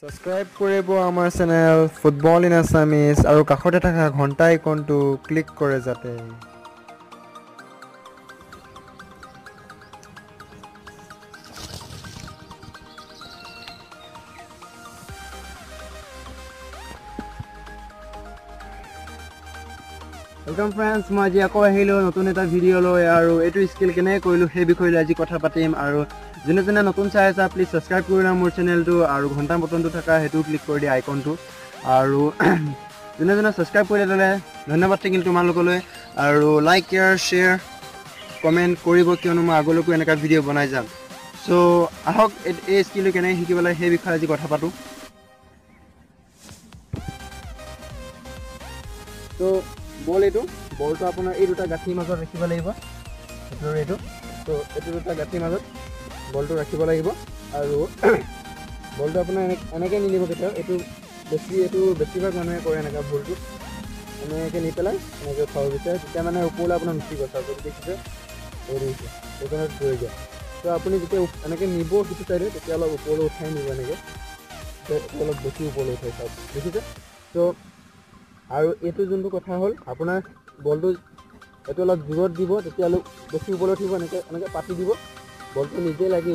Subscribe কৰিব আমাৰ channel football in Assamese আৰু কাষতে থকা ঘণ্টা আইকনটো ক্লিক কৰে যাতে। Welcome friends, মই আজি আকৌ আহিলোঁ নতুন এটা ভিডিঅ' লৈ আৰু এইটো স্কিল কেনেকৈ কৰিলোঁ সেই বিষয়ে লৈ আজি কথা পাতিম। আৰু যোনে যোনে নতুন চাই আছা প্লিজ ছাবস্ক্ৰাইব কৰি লোৱা মোৰ চেনেলটো আৰু ঘণ্টা বটনটো থকা সেইটো ক্লিক কৰি দিয়া আইকনটো। আৰু যোনে যোনে ছাবস্ক্ৰাইব কৰি ল'লে ধন্যবাদ থাকিল তোমালোকলৈ। আৰু লাইক শ্বেয়াৰ কমেণ্ট কৰিব, কিয়নো মই আগলৈকো এনেকুৱা ভিডিঅ' বনাই যাম। চ' আহক এই স্কিলটো কেনেকৈ শিকিব লাগে সেই বিষয়ে আজি কথা পাতোঁ। ত' বল, এইটো বলটো আপোনাৰ এই দুটা গাঁঠিৰ মাজত ৰাখিব লাগিব, এইটো আৰু এইটো। ত' এইটো দুটা গাঁঠিৰ মাজত বলটো ৰাখিব লাগিব। আৰু বলটো আপোনাৰ এনেকৈ নিনিব কেতিয়াও, এইটো বেছিভাগ মানুহে কৰে এনেকুৱা ভুলটো, এনেকৈ নি পেলাই এনেকৈ উঠাব বিচাৰে, তেতিয়া মানে ওপৰলৈ আপোনাৰ নুঠিব। চাওক এইটো দেখিছে, এই দেখিছে, সেইকাৰণে ধৰি যায়। ত' আপুনি যেতিয়া এনেকৈ নিব সিটো চাইডে, তেতিয়া অলপ ওপৰলৈ উঠাই নিব এনেকৈ, অলপ বেছি ওপৰলৈ উঠাই, চাওক দেখিছে। ত' আৰু এইটো যোনটো কথা হ'ল, আপোনাৰ বলটো এইটো অলপ জোৰত দিব, তেতিয়া অলপ বেছি ওপৰলৈ উঠিব, এনেকৈ এনেকৈ পাতি দিব, বলটো নিজেই লাগি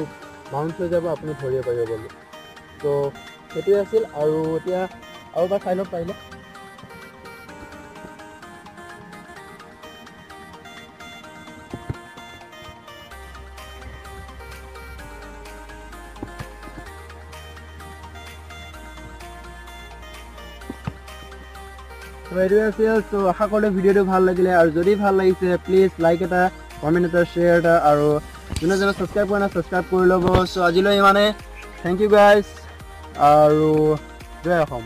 বাউঞ্চ হৈ যাব, আপুনি ধৰিব পাৰিব বলটো। ত' সেইটোৱে আছিল। আৰু এতিয়া আৰু এবাৰ চাই লওক পাৰিলে। ত' এইটোৱে আছিল। ত' আশা কৰোঁ ভিডিঅ'টো ভাল লাগিলে, আৰু যদি ভাল লাগিছে প্লিজ লাইক এটা, কমেণ্ট এটা, শ্বেয়াৰ এটা, আৰু যোনে যোনে ছাবস্ক্ৰাইব কৰা নাই ছাবস্ক্ৰাইব কৰি ল'ব। চ' আজিলৈ ইমানে, thank U guys, আৰু জয় অসম।